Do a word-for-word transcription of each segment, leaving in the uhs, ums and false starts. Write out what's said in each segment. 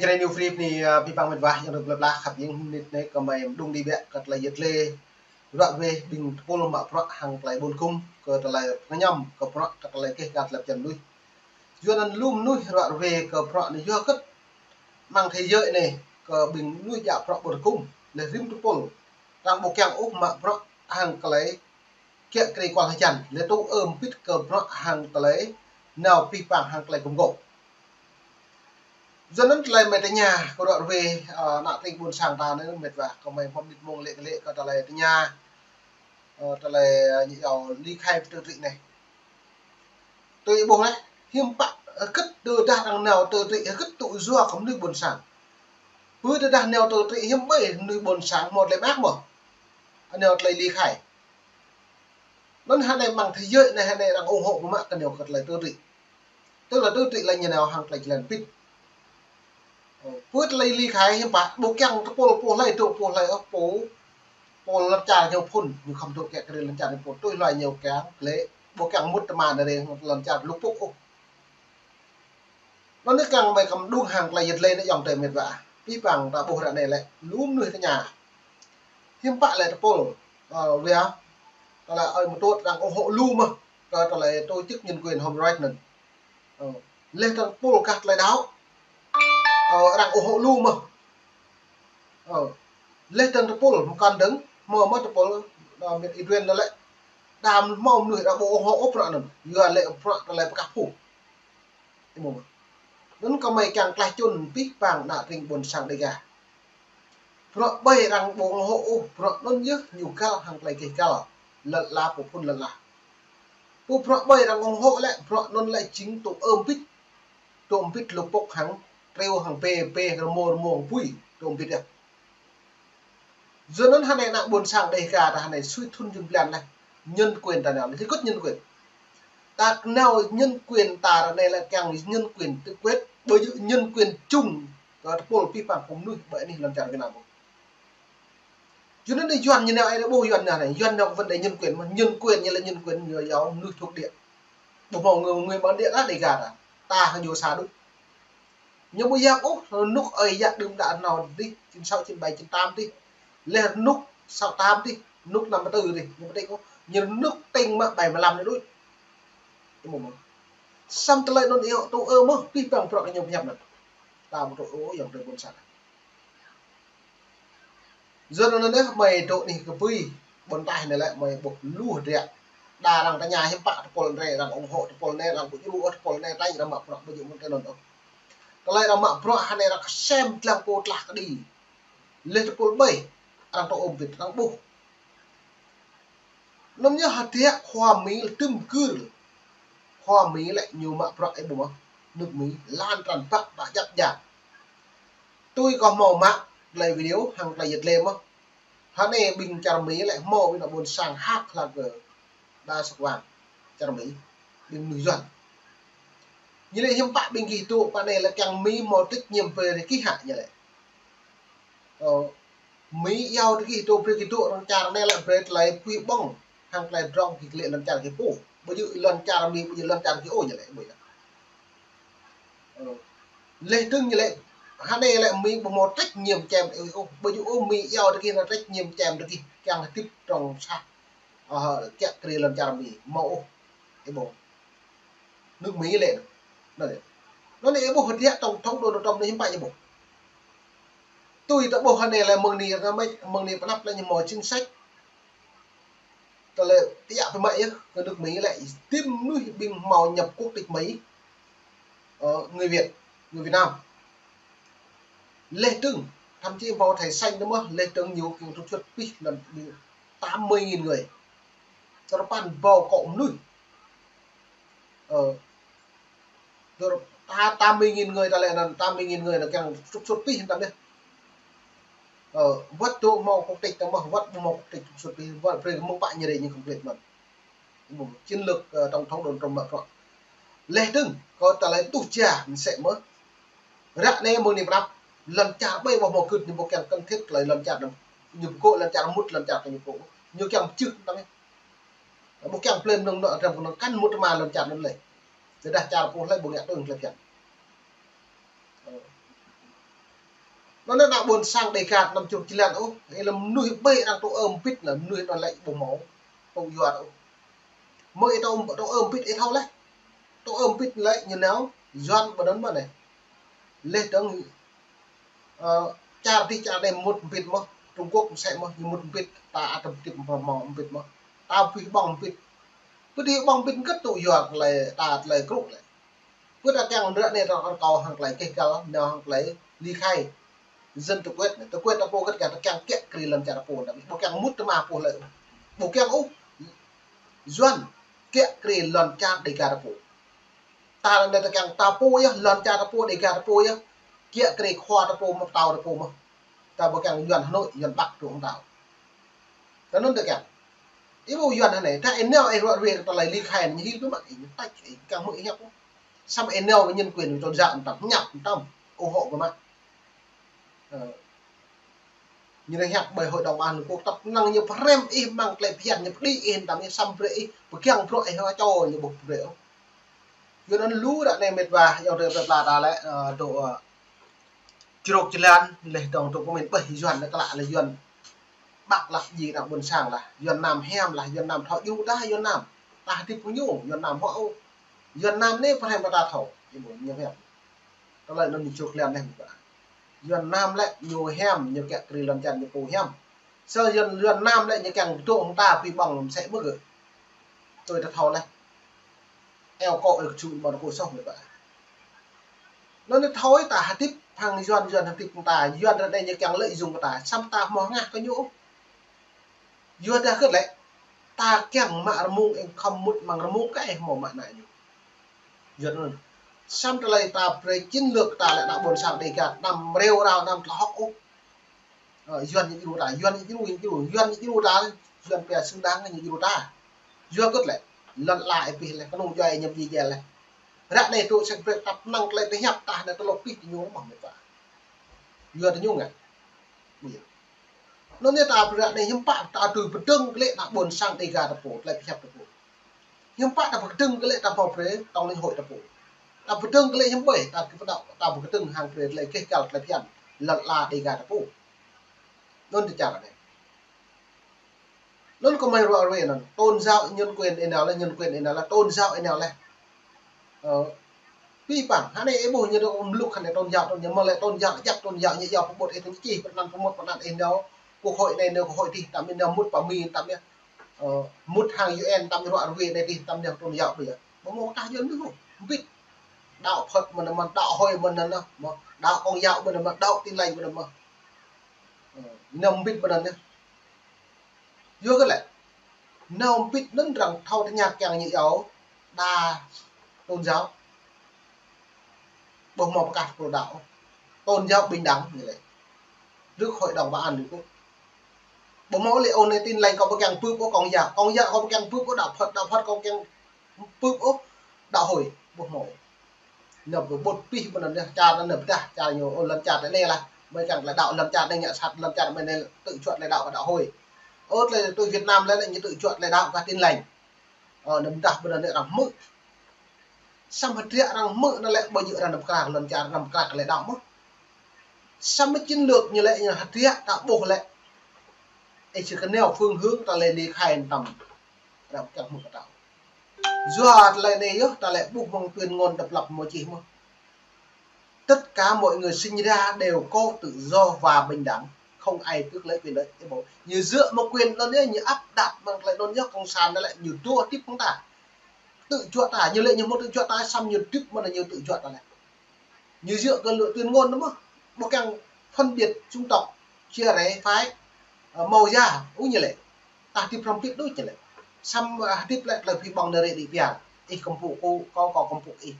Jrai New Free anai, ơ, abih bang mĕt wa, ayŏng adơi plơi pla khăp hiam, mơnit anai kơmơi mơđung đĭ ƀiă kơ tơlơi yet lĕ ruă rơwe ƀing tơpul mă bruă hăng tơlơi ƀôn kum, kơ tơlơi pơngăñăm kơ bruă, kơ tơlơi keh găl lăp jăn mơnuih. Yua anŭn lu mơnuih ruă rơwe kơ bruă anai yua hơget amăng thế giới anai, kơ ƀing mơnuih djă bruă ƀôn kum, lĕ rĭm tơpul arăng ƀu kiăng ôh mă bruă hăng tơlơi kiă kriê kual hơjăn, lĕ tŭ ơm pĭt kơ bruă hăng tơlơi nao pih pang hăng tơlơi gum gôp. Yua anŭn tơlơi mơi tơña kơ ruă rơwe, ơ, ană tring ƀôn sang ta anai mĕt wa, kơmơi hmâo mơnit mông lĕ lĕ kơ tơlơi tơña, ơ, tơlơi, ơ, ñu iâu ly khai pơtơdrĭ anai. Tui ƀuh lĕ, hiư̆m pă, ơ, hơget tơdah arăng nao tơdrĭ, hơget tŭ yua kơ mơnuih ƀôn sang. Pơ tơdah nao tơdrĭ hiư̆m ƀơi mơnuih ƀôn sang hmâo tơlơi mơak mơ̆. Nao tơlơi ly khai. Anŭn hơnai amăng thế giới anai hơnai arăng ủng hộ mơ̆ mă kơ nao kơ tơlơi tơdrĭ. Tức là tơdrĭ lĕ ñu nao hăng tơlơi jơlan pĭt. Ơ, pơ tơlơi ly khai hiư̆m pă, ƀu kiăng tơpul pô hlơi, tơpul pô hlơi, ơ, pô, pô lŏn čar ñu phŭn, ñu khŏm dŏ kiă kriê lŏn čar ñu phŭn, tui hloi ñu kiăng, lĕ ƀu kiăng mŭt tơma anai rê lŏn čar lŭk pŭk ôh. Anŭn anai kiăng mơi kơmơi mơđung hăng tơlơi yet lĕ anai ayŏng adơi mĕt wa. Abih bang ta ƀuh ră anai lĕ, lu mơnuih tơña. Hiư̆m pă lĕ tơpul, ơ, wia, tơlơi ơi mơtut arăng ủng hộ lu mơ̆, kơ tơlơi tổ chức nhân quyền human rights anŭn. Ơ, lĕ tơpul gah tơlơi đaŏ, ơ, arăng ủng hộ lu mơ̆. Ơ, lĕ tơpul mơkăn dơ̆ng, hmâo mơ̆ tơpul, ơ, mĕt Iduen anŭn lĕ. Đa hmâo mơnuih arăng ƀu ủng hộ ôh bruă anŭn. Yua lĕ bruă tơlơi pơkă phu. Ih ƀuh mơ̆. Anŭn kơmơi kiăng klaih čun abih bang ană tring ƀôn sang Dêga. Bruă ƀơi arăng ƀu ủng hộ ôh, bruă anŭn yơh ñu găl hăng tơlơi keh găl. Lŏn ala pô phŭn lŏn ala. Pô bruă ƀơi arăng ủng hộ lĕ, bruă anŭn lĕ jing tŭ ơm pĭt. Tŭ ơm pĭt lŭk pŭk hăng triu hăng bê, bê rơmô rơmô hăng bui. Tŭ ơm pĭt yơh. Yua anŭn hơnai ană ƀôn sang Dêga ta hơnai sui thŭn jŭn blan lĕ. Nhân quyền ta nao, lĕ hơget nhân quyền. Ta nao nhân quyền ta ră anai lĕ kiăng nhân quyền tự quyết, ƀu djơ̆ nhân quyền chung kơ tơpul abih bang phung mơnuih ƀơi anih lŏn čar Việt Nam. Yua anŭn anai Yuan ñu nao ai ƀuh Yuan nao anai, Yuan nao vấn đề nhân quyền mơ̆, nhân quyền ñu lĕ nhân quyền ñu iâu mơnuih thuộc địa. Ƀu hmâo người, người bản địa ta Dêga ta. Ta hăng ñu sa đuč. Ñu ƀu yap ôh, rơnŭk ơi yă đưm đă nao dih, chín sáu, chín bảy, chín tám dih. Lĕ rơnŭk sáu tám dih, rơnŭk năm tư dih, ñu ƀu tĭng ôh. Ñu rơnŭk tĭng mă bảy mươi lăm anai đôč. Ih ƀuh mơ̆. Samơ̆ tơlơi anŭn iâu tŭ ơm mơ̆, abih bang bruă kơ ñu pơhiăp anŭn. Ta ƀu tŭ ôh, ayŏng adơi ƀôn sang. Yua anŭn anai, mơi dŏ anih kơ bui, ƀôn taih anai lĕ, mơi ƀuh lu hơdră. Đa arăng tơña hiư̆m pă tơpul anai, arăng ủng hộ tơpul anai, arăng ƀu djru ôh tơpul anai, tơdah arăng mă bruă ƀu djơ̆ mơ̆n tơlơi anŭn ôh. Tơlơi arăng mă bruă hơnai arăng kơsem dlăng pô tlah kơđi. Lĕ tơpul ƀơi, arăng tŭ ôm wĭt, arăng ƀuh. Anŭn yơh hơdră khua Mi lĕ tơm gưl. Khua Mi lĕ ñu mă bruă ih ƀuh mơ̆. Nước Mi lan tràn bă bă djăp djang. Tui kâo hmâo mă tơlơi video hăng tơlơi yet lĕ mơ̆. Hơnai ƀing čar Mi lĕ hmâo ƀing ană ƀôn sang hăk hlak kơ đa săk wang čar Mi. Ƀing mơnuih Yuan. Ñu lĕ hiư̆m pă ƀing gih tŭ pơ anai lĕ kiăng Mi hmâo trách nhiệm brơi kơ gih hă ñu lĕ. Ơ, Mi iâu tơ gih tŭ brơi gih tŭ lŏn čar anai lĕ brơi tơlơi pui ƀơ̆ng hăng tơlơi drŏng gih lĕ lŏn čar gih pô. Ƀu djơ̆ lŏn čar Mi, ƀu djơ̆ lŏn čar gih ôh ñu lĕ, ƀu djơ̆. Ơ, lĕ dơ̆ng ñu lĕ, hơnai lĕ Mi ƀu hmâo trách nhiệm čem ih ôh, ƀu djơ̆ ôh Mi iâu tơ gih nao trách nhiệm čem tơ gih, kiăng hơdip drŏng sah, ơ, kiă kriê lŏn čar Mi, hmâo ôh, ih ƀuh. Nước Mi lĕ. Anŭn lĕ. Anŭn lĕ ih ƀuh hơdră tổng thống Donald Trump anai hiư̆m pă ih ƀuh. Tui ta ƀuh hơnai lĕ mơ̆ng anai, mơ̆ng anai pơ anăp lĕ ñu hmâo chính sách. Tơlơi tiăp pơmă yơh, kơ nước Mi lĕ, tìm mơnuih ƀing hmâo nhập quốc tịch Mi. Ơ, người Việt, người Việt Nam. Lĕ dơ̆ng, thậm chí hmâo thẻ xanh tơ mơ̆, lĕ dơ̆ng ñu kiăng trục xuất pih lŏn Mi tám mươi nghìn người. Tơpăn rơbâo kŏ mơnuih. Ơ, tơ-, ta-, tám mươi nghìn người ta lĕ anŭn, tám mươi nghìn người anŭn kiăng trục xuất pih tăm yơh. Ơ, wơ̆t dŏ hmâo quốc tịch tăm mơ̆, wơ̆t ƀu hmâo quốc tịch trục xuất pih, wơ̆t brơi mơ̆ng pă ñu rê ñu complete mơ̆n. Ƀuh, chiến lược, ơ, tổng thống Donald Trump mă bruă. Lĕ dơ̆ng, kơ tơlơi tuh jia mơsĕ mơ̆. Ră anai mơ̆ng anai pơ anăp, lŏn čar ƀơi ƀuh hmâo gưt ñu ƀu kiăng cần thiết tơlơi lŏn čar anŭn. Ñu pơgô̆ lŏn čar mŭt lŏn čar kơ ñu pô. Ñu kiăng pơčưh tăm yơh. Ƀu kiăng plei mơnơ̆ng anŭn, arăng kăn mŭt tơma lŏn čar anŭn lĕ. Tơdah čar pô hlơi ƀu ngă tơ̆ng tơlơi phiăn. Ơ. Anŭn ană ƀôn sang Dêgar anăm čruk čơlan ôh, ih lăm mơnuih ƀai arăng tŭ ơm pit lă, mơnuih anŭn lĕ ƀu hmâo tŭ Yuan ôh. Mơ̆ ih tŭ, tŭ ơm pit ih thâo laih. Tŭ ơm pit lĕ ñu nao Yuan ƀơi anŭn mơ̆n anai. Laih dơ̆ng, ơ, čar dih čar anai mŭt pit mơ̆n, Trung Quốc mơsĕ mơ̆n, ñu mŭt pit, ta ăt tŭ pit mơ̆n, mŭt pit mơ̆n. Ta pih ƀơ̆ng pit. Pih ƀơ̆ng pit kơt tŭ Yuan tơlơi, ta tơlơi krŭ lĕ. Pơ ta kiăng ră anai ta kâo hăng tơlơi keh găl, nao hăng tơlơi ly khai dân tộc Việt anai. Tộc Việt ta pô kơt kiăng ta kiăng kiă kriê lŏn čar ta pô, ta ƀu kiăng mŭt tơma pô lĕ. Ƀu kiăng ôh. Yuan kiă kriê lŏn čar Dêgar ta pô. Ta anai ta kiăng ta pô yơh, lŏn čar ta pô, Dêgar ta pô yơh. Kiă kriê khua ta pô mơ̆, pơtao ta pô mơ̆n. Ta ƀu kiăng Yuan Hà Nội, Yuan Bắc tŭ hăng ta. Ta anŭn ta kiăng. Ih ƀu Yuan anai, ta ih nao ih ruă ruê kơ tơlơi ly khai anai, ñu hil biă mă, ih ñu tač, ih kiăng hmư̆ ih hiăp. Samơ̆ ih nao kơ nhân quyền, tôn giáo, tăm hiăp, tăm ủng hộ biă mă. Ơ. Ñu anai hiăp ƀơi Hội đồng Bảo an Liên Quốc, tăp năng ñu pơhrăm ih mơ̆ng tơlơi phiăn, ñu pơđĭ ih, tăm ih săm brơi ih, pơkiăng bruă ih hơ čô ñu ƀuh brơi ôh. Yua anŭn lu ră anai mĕt wa, ayŏng adơi plơi pla ta lĕ, ơ, dŏ, ơ, čruk čơlan, laih dơ̆ng dŏ pơmĭn ƀơi Yuan anai klă lĕ Yuan Bắc lah, ji ană ƀôn sang lah, Yuan Nam hiam lah, Yuan Nam thâo djru ta, Yuan Nam. Ta hơdip kơ ñu, Yuan Nam hŏ ôh. Yuan Nam anai pơhrăm pơ ta thâo. Ih ƀu ñu hiam. Tơlơi anŭn ñu čruk čơlan anai mĕt wa. Yuan Nam lĕ ñu hiam, ñu kiă kriê lŏn čar ñu pô hiam. Sơ Yuan, Yuan Nam lĕ ñu kiăng dŏ hăng ta pih ƀơ̆ng mơsĕ mơ̆n gơ̆. Tui ta thâo laih. Eo kơ eo kơčŭ ƀơ̆ng kơ soh mĕt wa. Anŭn anai thâo ih ta hơdip hăng Yuan, Yuan hơdip hăng ta, Yuan ră anai ñu kiăng lợi dụng kơ ta, samơ̆ ta hmâo hơngah kơ ñu ôh. Yua dah kơt lĕ, ta kiăng mă rơmung ih khŏm mŭt mơ̆ng rơmung kơ ih hmâo mă ană ñu. Yua anŭn. Samơ̆ tơlơi ta brơi chiến lược ta lĕ ană ƀôn sang Dêgar, anăm rêu rao, anăm tơlơi hŏk ôh. Ơ, Yuan ñu djru ta, Yuan ñu djru, ñu djru, Yuan ñu djru ta, Yuan pia xứng đáng ñu djru ta. Yua kơt lĕ, lŏn ala ih pih lĕ, kơnung djuai ñu pih djuai lĕ. Ră anai tŭ sek brek tăp năng tơlơi pơhiăp ta anai tơlơi pih ñu mơ̆n mĕt wa. Yua tơ ñu ngă. Ƀu djơ̆. Anŭn anai ta ră anai hiư̆m pă ta tui pơdơ̆ng glaĭ ană ƀôn sang Dêgar ta pô, tơlơi pơhiăp ta pô. Hiư̆m pă ta pơkơdơ̆ng glaĭ ta pô brơi, tŏng lĕ Hội ta pô. Ta pơkơdơ̆ng glaĭ hiư̆m ƀơi, ta kơ pơdŏ, ta pơkơdơ̆ng hăng brơi tơlơi keh găl tơlơi phiăn, lŏn ala Dêgar ta pô. Anŭn tơ čar anai. Anŭn kơmơi ruă ruê anŭn. Tôn giáo nhân quyền ih nao laih, nhân quyền ih nao laih, tôn giáo ih nao laih. Ơ, pih păng, hơnai ih ƀuh ñu dŏ mluk hơnai tôn giáo, tôn giáo, mơ̆ lĕ tôn giáo, djăp tôn giáo ñu yua pơƀut ih, tôn čih pơanăn pơmŭt pơanăn ih nao. Quốc hội anai nao quốc hội dih, tăm ih nao mŭt pơ Mi, tăm ih, ơ, mŭt hăng U N, tăm ih ruă ruê anai dih, tăm ih nao tôn giáo ƀu djơ̆. Ƀu hmâo kah Yuan mơ̆n ôh, mbĭt. Đạo Phật mơ̆n anŭn mơ̆n, đạo Hồi mơ̆n anŭn mơ̆n, đạo Công giáo mơ̆n anŭn mơ̆n, đạo Tin Lành mơ̆n anŭn mơ̆n. Ơ, nao mbĭt mơ̆n anŭn yơh. Yua kơ lĕ, nao mbĭt anŭn arăng thâo tơña kiăng ñu yua đa tôn giáo. Ƀu hmâo pơkah pơkŏn đạo. Tôn giáo bình đẳng ñu lĕ. Trước Hội đồng Bảo an Liên Quốc. Ƀu hmâo lĕ ôh anai Tin Lành kâo ƀu kiăng bưp ôh Công giáo. Công giáo kâo ƀu kiăng bưp ôh đạo Phật. Đạo Phật kâo ƀu kiăng bưp ôh đạo Hồi. Ƀu hmâo. Ñu pơƀut pih mơ̆n anŭn yơh, čar anŭn pơdah, čar ñu, ơ, lŏn čar ta anai lah. Mơi kiăng tơlơi đạo lŏn čar anai ngă sat, lŏn čar mơi anai tự chọn tơlơi đạo kơ đạo Hồi. Ơ, tơlơi tui Việt Nam lĕ, lĕ ñu tự chọn tơlơi đạo kơ Tin Lành. Ơ, anŭn pơdah mơ̆n anŭn arăng hmư̆. Samơ̆ hơdră arăng hmư̆ anŭn lĕ, ƀu djơ̆ arăng nao pơkra lŏn čar, nao pơkra tơlơi đạo mơ̆n. Samơ̆ chiến lược ñu lĕ, ñu hơdră ta ƀuh lĕ. Ih či kơnao phương hướng tơlơi ly khai tăm. Arăng kiăng hmư̆ kơ ta. Yua tơlơi anai yơh, ta lĕ ƀuh mơ̆ng tuyên ngôn độc lập mơ̆ čih mơ̆n. Tất cả mọi người sinh ra đều có tự do và bình đẳng, không ai tước lấy quyền lợi. Ih ƀuh, ñu djơ̆ mơ̆ng quyền anŭn yơh, ñu áp đặt mơ̆ng tơlơi anŭn yơh, cộng sản anŭn lĕ, ñu dua tiếp hăng ta. Tự do ta, ñu lĕ ñu hmâo tự do ta, samơ̆ ñu hơdip mơ̆n ñu tự do ta lĕ. Ñu djơ̆ kơ lĕ tuyên ngôn anŭn mơ̆n. Ƀu kiăng phân biệt chủng tộc, chia rẽ phái, ơ, màu da, ƀu ñu lĕ. Ta hơdip hrŏm pit đôč ñu lĕ. Samơ̆, ơ, hơdip lĕ, tơlơi pih ƀơ̆ng anai rĕ đĭ piar. Ih kơmpŭ kâo, kâo kơmpŭ ih.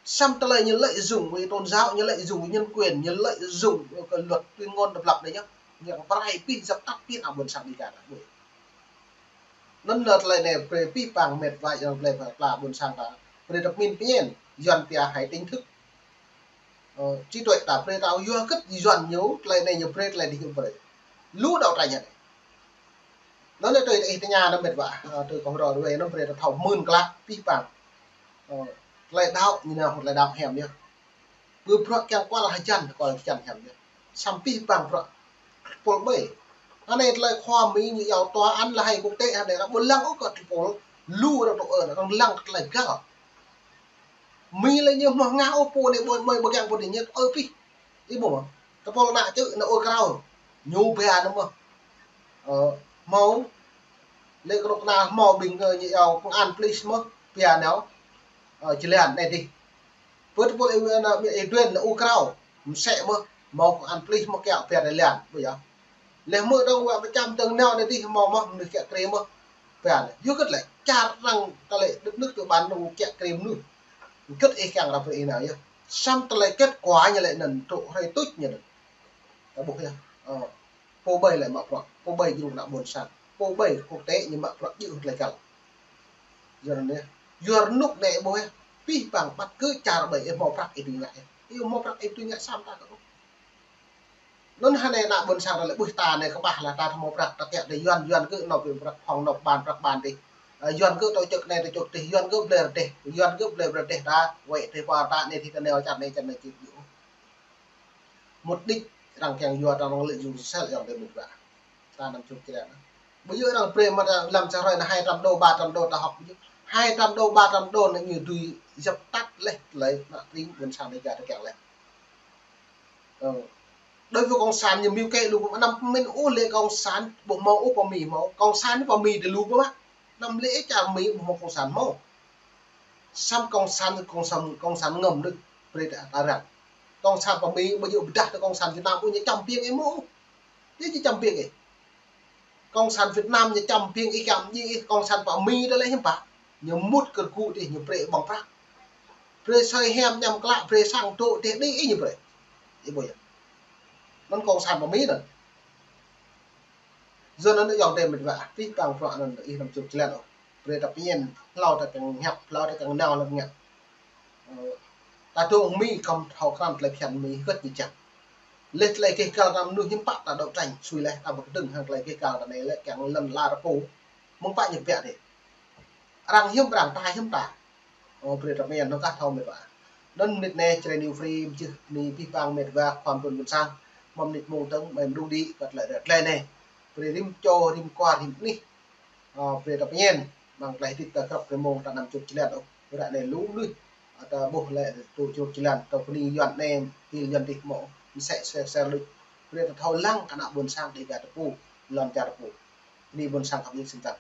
Samơ̆ tơlơi ñu lợi dụng với tôn giáo, ñu lợi dụng với nhân quyền, ñu lợi dụng cái luật tuyên ngôn độc lập anai yơh. Ñu pơrai pih dập tắt pih ană ƀôn sang Dêgar ta ƀu. Anŭn lĕ tơlơi anai brơi pih păng mĕt wa ayŏng adơi plơi pla ƀôn sang ta. Brơi ta pơmĭn pơñen, Yuan pia hãy tỉnh thức. Ơ, trí tuệ ta brơi ta yua kơ Yuan ñu, tơlơi anai ñu brơi, tơlơi dih ñu brơi. Lu đấu tranh anai. Anŭn lĕ tui ih tơña anŭn mĕt wa, ơ, tui kâo ră ruai anŭn brơi ta thâo mơ̆n klă pih păng. Ơ, tơlơi đạo, ñu nao tơlơi đạo hiam yơh. Pơ bruă kiăng kual hơjăn, kual hơjăn hiam yơh. Sampai bang prăk tơpul ƀơi. Anai tơlơi khua Mi ñu iâu tòa án là hai quốc tế, anai arăng ƀu lăng ôh kơ tơpul lu arăng tŭ ơ, arăng lăng kơ tơlơi găl. Mi lĕ ñu hmâo ngă ôh pô anai ƀu, ƀu, ƀu kiăng pô anai ñu ơ pih. Ih ƀuh mơ̆? Tơpul ană čư̆ ană ur krao. Ñu ba anŭn mơ̆. Ơ, hmâo. Lĕ kơnuk kơna hmâo ƀing, ơ, ñu iâu công an police mơ̆. Ba anŭn. Ơ, jơlan anai dih. Pơ tơpul ih, ană, ih duen ană ur krao. Msĕ mơ̆. Hmâo công an police mơ̆ kiăng ba anai lan. Ƀu yơh. Lĕ mơ̆ dong wă pơčăm tơng nao anai dih hmâo mơ̆, mơnuih kiăng krem mơ̆. Ba anai. Yua kơ tơlơi čar arăng tơlơi đất nước tơ ƀan anŭn kiăng krem mơnuih. Kơ̆t ih kiăng ră brơi ih nao yơh. Samơ̆ tơlơi kết quả ñu lĕ anŭn tŭ hrơi tuč ñu anŭn. Ta ƀuh yơh. Ơ. Pô ƀơi lĕ mă prăk, pô ƀơi jơnum ană ƀôn sang, pô ƀơi quốc tế ñu mă prăk jơ̆ hơt lĕ kăl. Yua anŭn yơh. Yua rơnŭk anai ƀuh yơh. Pih bang ƀăt kơ čar ƀơi ih hmâo prăk ih tui ngă yơh. Ih hmâo prăk ih tui ngă samơ̆ ta kơ ƀuh. Anŭn hơnai ană ƀôn sang ta lĕ ƀuh ta anai kơƀah lah ta hmâo prăk ta kiăng dih Yuan, Yuan gơ̆ nao pơ prăk hŏng nao ƀan prăk ƀan dih. Ơ, Yuan gơ̆ tổ chức anai tổ chức dih, Yuan gơ̆ blơi rơdêh, Yuan gơ̆ blơi rơdêh ta, wĕ dih pơ ta anai dih ta nao čar anai čar anai čih yơh. Mục đích arăng kiăng yua ta arăng lợi dụng sel yang dêh mĭt wa. Ta năm chục triệu. Ƀu djơ̆ arăng brơi mă ta lăm sa hrơi anai hai trăm đô, ba trăm đô ta hŏk ƀu djơ̆. Hai trăm đô, ba trăm đô anai ñu dưi dập tắt lĕ tơlơi mă tring ƀôn sang Dega ta kiăng lĕ. Ơ. Đối với cộng sản ñu mĭn kơ lu anăm pơmĭn ôh lĕ cộng sản ƀu hmâo ôh pơ Mi hmâo. Cộng sản pơ Mi dih lu ƀu mă. Anăm lĕ čar Mi ƀu hmâo cộng sản hmâo. Samơ̆ cộng sản, cộng sản, cộng sản ngăm đôč, brơi ta, ta răng. Cộng sản pơ Mi ƀu djơ̆ pơdah tơ cộng sản Việt Nam ôh ñu čăm biêng ih mơ̆. Yua či čăm biêng ih. Cộng sản Việt Nam ñu čăm biêng ih kiăng djai ih, cộng sản pơ Mi đa lĕ hiư̆m pă. Ñu mŭt kơ gŭ dih ñu brơi ƀơ̆ng prăk. Brơi sơi hiam ñăm klă, brơi sang dŏ dih đĭ ih ñu brơi. Ih ƀuh yơh. Anŭn cộng sản pơ Mi anŭn. Yua anŭn ayŏng adơi mĭt wa, pih bang prăk anŭn ih năm chục triệu ôh. Brơi ta pơñen, hlâo ta kiăng hiăp, hlâo ta kiăng nao lăng ngă. Ơ, ta dŏ Mi khŏm thâo krăn tơlơi phiăn Mi hơget ñu čang. Lĕ tơlơi keh kal ta mơnuih hiư̆m pă ta đấu tranh sui leh ta ƀu kơdơ̆ng hăng tơlơi keh kal ta anai lĕ kiăng lŏn ala rơpô. Mơ̆ng pă ñu pĕk dih. Arăng hiư̆m arăng ta hiư̆m ta. Ơ, brơi ta pơñen nao kah thâo mĭt wa. Anŭn mơnit anai Jrai New Free mơčih bơni pih bang mĭt wa khua mơdŭn ƀôn sang. Mơ̆ng mơnit mông tơ̆ng mơ̆ng mơdŭng đĭ kơ tơlơi ră tơlơi anai. Brơi rĭm čô, rĭm kuar, rĭm anih. Ơ, brơi ta pơñen, mơ̆ng tơlơi hơdip ta krăp rơmông ta năm chục triệu ôh. Ră anai lu mơnuih, ơ, ta ƀuh lĕ tŭ chục triệu, ta bơni Yuan anai, hil Yuan dih mơ̆, msĕ sĕ sĕ luč. Brơi ta thâo lăng kơ ană ƀôn sang Dega ta pô, lŏn čar ta pô. Bơni ƀôn sang khăp nik sĭt tah.